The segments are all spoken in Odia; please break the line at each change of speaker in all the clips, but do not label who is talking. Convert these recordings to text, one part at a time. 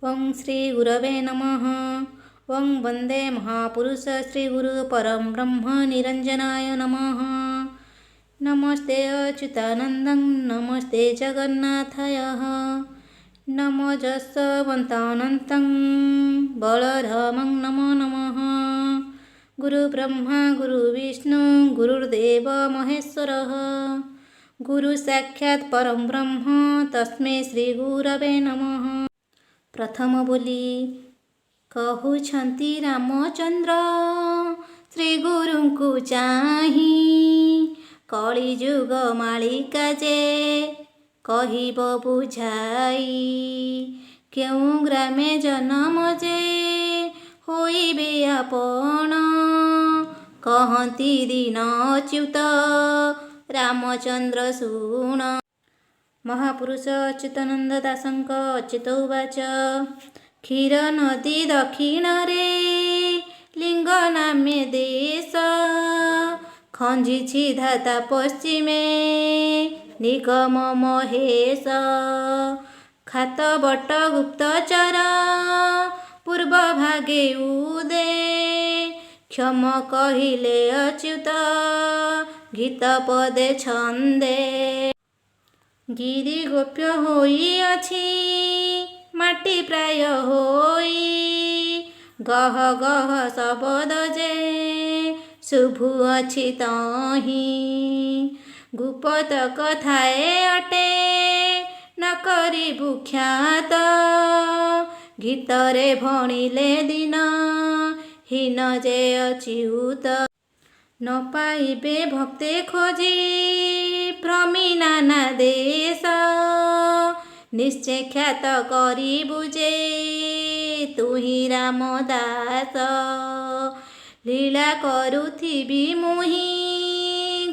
ଓଁ ଶ୍ରୀ ଗୁରବେ ନମଃ। ଓଁ ବନ୍ଦେ ମହାପୁରୁଷ ଶ୍ରୀ ଗୁରୁ ପରମ ବ୍ରହ୍ମ ନିରଞ୍ଜନାୟ ନମଃ। ନମସ୍ତେ ଅଚ୍ୟୁତାନନ୍ଦଂ ନମସ୍ତେ ଜଗନ୍ନାଥାୟ ନମୋ ଯଶବନ୍ତାନନ୍ତଂ ବଳରାମଂ ନମୋ ନମଃ। ଗୁରୁ ବ୍ରହ୍ମା ଗୁରୁ ବିଷ୍ଣୁ ଗୁରୁର୍ଦେବ ମହେଶ୍ୱରଃ, ଗୁରୁ ସାକ୍ଷାତ ପରମ ବ୍ରହ୍ମ ତସ୍ମୈ ଶ୍ରୀ ଗୁରବେ ନମଃ। ପ୍ରଥମ ବୋଲି କହୁଛନ୍ତି ରାମଚନ୍ଦ୍ର ଶ୍ରୀଗୁରୁଙ୍କୁ ଚାହିଁ, କଳିଯୁଗ ମାଳିକା ଯେ କହିବ ବୁଝାଇ। କେଉଁ ଗ୍ରାମେ ଜନମ ଯେ ହୋଇବେ ଆପଣ, କହନ୍ତି ଦୀନ ଅଚ୍ୟୁତ ରାମଚନ୍ଦ୍ର ଶୁଣ। ମହାପୁରୁଷ ଅଚ୍ୟୁତାନନ୍ଦ ଦାସଙ୍କ ଅଚ୍ୟୁତ ଉବାଚ। କ୍ଷୀର ନଦୀ ଦକ୍ଷିଣରେ ଲିଙ୍ଗ ନାମେ ଦେଶ, ଖଞ୍ଜିଛି ଧାତା ପଶ୍ଚିମେ ନିଗମ ମହେଶ। ଖାତ ବଟ ଗୁପ୍ତଚର ପୂର୍ବ ଭାଗେ ଉଦେ, କ୍ଷମ କହିଲେ ଅଚ୍ୟୁତ ଗୀତ ପଦେ ଛନ୍ଦେ। ଗିରି ଗୋପ୍ୟ ହୋଇଅଛି ମାଟି ପ୍ରାୟ ହୋଇ, ଗହ ଗହ ଶବଦ ଯେ ଶୁଭୁଅଛି ତହିଁ। ଗୁପତ କଥାଏ ଅଟେ ନ କରିବୁ ଖ୍ୟାତ, ଗୀତରେ ଭଣିଲେ ଦୀନ ହୀନ ଯେ ଅଚ୍ୟୁତ। ନ ପାଇବେ ଭକ୍ତେ ଖୋଜି ଭ୍ରମି ନାନା ଦେଶ, ନିଶ୍ଚେ ଖ୍ୟାତ କରିବୁ ଯେ ତୁହି ରାମଦାସ। ଲୀଳା କରୁଥିବି ମୁହିଁ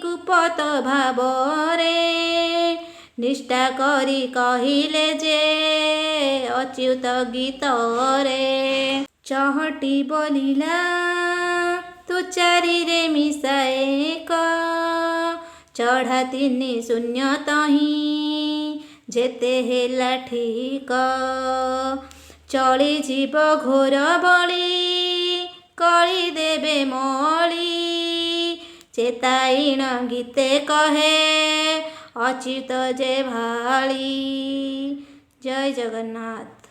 ଗୁପତ ଭାବରେ, ନିଷ୍ଠା କରି କହିଲେ ଯେ ଅଚ୍ୟୁତ ଗୀତରେ। ଚହଟି ବୋଲିଲା ତୁ ଚାରିରେ ମିଶା ଏକ, ଚଢ଼ା ତିନି ଶୂନ୍ୟ ତହିଁ ଯେତେ ହେଲା ଠିକ। ଚଳିଯିବ ଘୋର ବଳି କଳି ଦେବେ ମଳି, ଚେତାଇଣ ଗୀତେ କହେ ଅଚ୍ୟୁତ ଯେ ଭାଳି। ଜୟ ଜଗନ୍ନାଥ।